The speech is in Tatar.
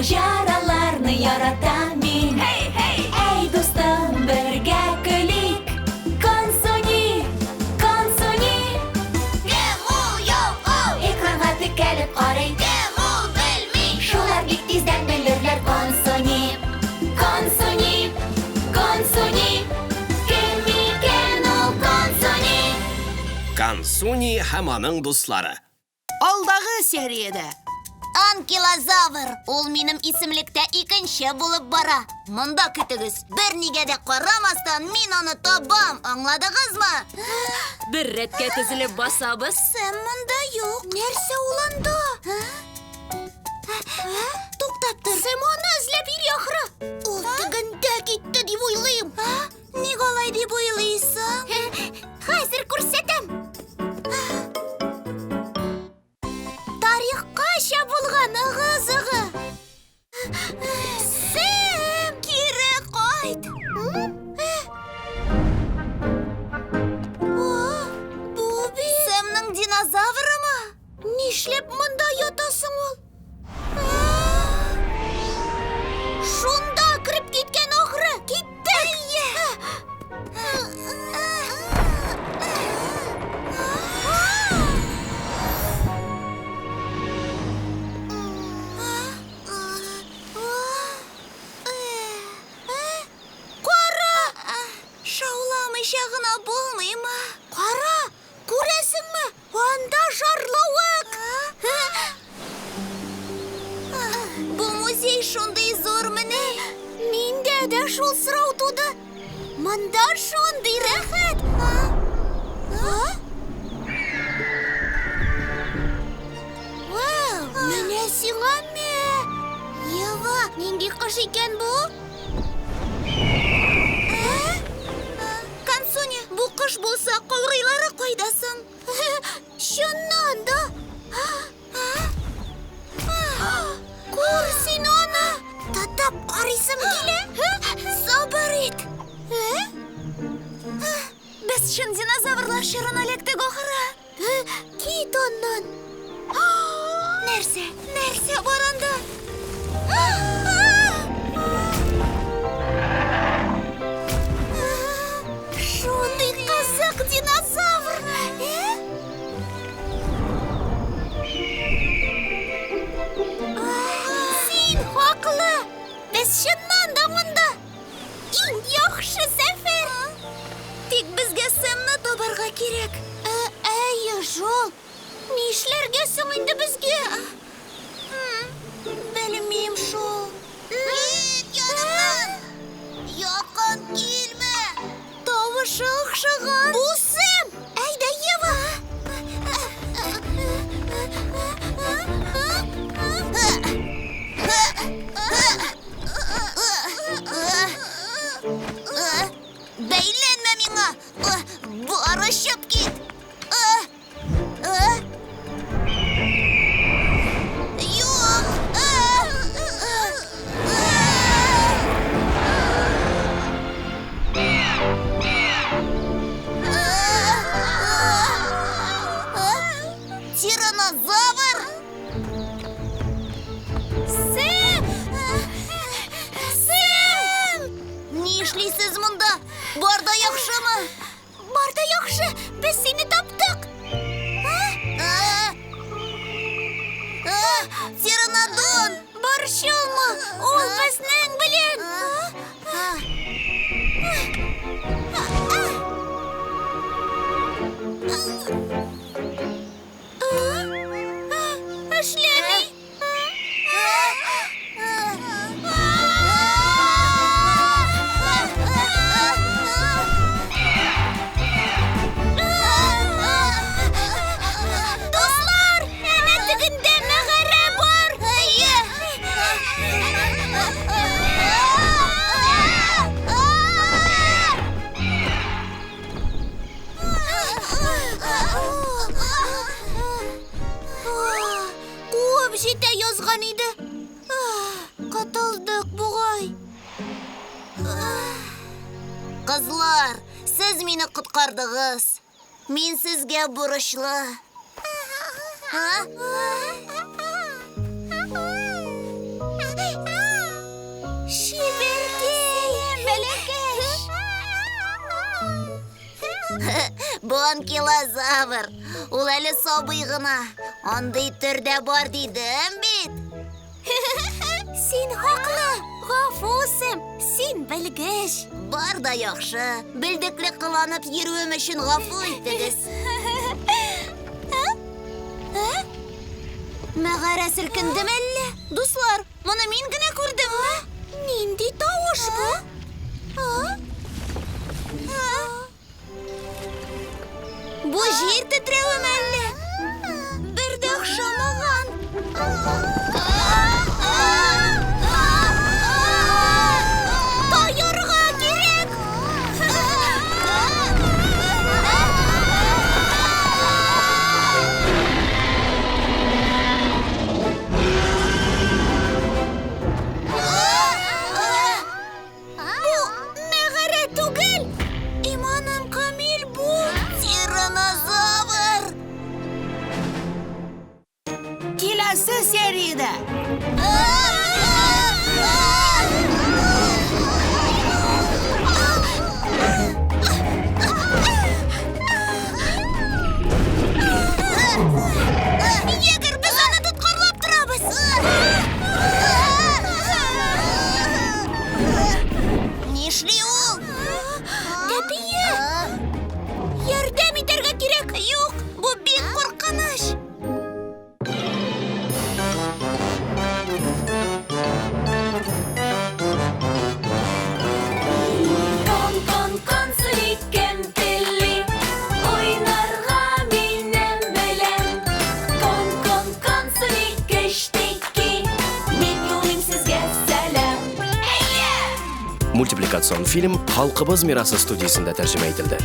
Маҗараларны яратам мин. Һей, һей! Әй, дустым, бергә көлик. Консуни, Консуни! Кем ул, юк ул? Экранга текәлеп карый. Кем ул, белми. Шулар бик тиздән белерләр Консуни. Консуни, Консуни. Кем икән ул Консуни? Консуни һәм аның дуслары. Алдагы сериядә. Анкилозавр! Ул минем исемлектә икенче булып бара. Монда көтегез. Бернигә дә карамастан мин аны табам, аңладыгызмы? Бер рәткә тезелеп басабыз. Сэм монда юк. Нәрсә ул анда? Туктап тор. Сэм аны эзләп йөри ахры. Ул тегендә китте дип уйлыйм. Ник алай дип уйлыйсың? Хәзер күрсәтәм. Тарихкача булган ыгы-зыгы. Сэм, кире кайт. Бу бит Сэмның динозаврымы? Нишләп монда ята соң ул? Шунда кереп киткән ахры. Киттек. Кара! Шауламыйча гына булмыймы? Кара! Күрәсеңме? Анда шарлавык! Бу музей шундый зур менә. Миндә дә шул сорау туды. Монда шундый рәхәт. Вау, менә сиңа мә. Ева, нинди кош икән бу? Консуни, бу кош булса, каурыйлары кайда соң? Чыннан да! Күр син аны! Тотып карыйсым килә. Сабыр ит. Без чын динозаврлар чорына эләктек ахыры. Кит аннан. Нәрсә? Нәрсә бар анда? Шундый кызык динозавр! Син хаклы! Без чыннан да монда! Иң яхшы сәфәр! Тик безгә Сэмны табарга кирәк. Әйе шул. Нишләргә соң инде безгә? Белмим шул. Кит янымнан! Якын килмә! Тавышы охшаган. Бу Сэм! Әйдә, Ева! Бәйләнмә миңа! Бар очып кит! Юк! Тиранозавр? Сэм! Сэм! Нишлисез монда? Бар да яхшымы? Бар да яхшы! Без сине таптык! Тиранодон! Борчылма! Ул безнең белән! Эшләми! Дуслар, әнә тегендә мәгарә бар. Әйе. Куып җитә язган иде. Котылдык бугай. Кызлар, сез мине коткардыгыз. Мин сезгә бурычлы. Бу анкилозавр. Ул әле сабый гына. Андый төр дә бар дидем бит. Син хаклы. Гафу, Сэм, син белгеч. Бар да яхшы. Белдекле кыланып йөрүем өчен гафу итегез. Мәгарә селкендеме әллә? Дуслар, моны мин генә күрдемме? Нинди тавыш бу? Бу җир тетрәвеме әллә? Бер дә охшамаган. Таярга кирәк! Бу мәгарә түгел! Иманым камил, бу тиранозавр! Киләсе сериядә. Егер, без аны тоткарлап торабыз! Нишли ул? Тәпие! Ярдәм итәргә кирәк! Юк, бу бик куркыныч! Кон, кон, консуни, кем тели Уйнарга минем белән. Кон, кон, консуни, кечтеки, Мин юлыйм сезгә сәлам. Әйе! Мультипликацион фильм Халкыбыз мирасы студиясендә тәрҗемә ителде.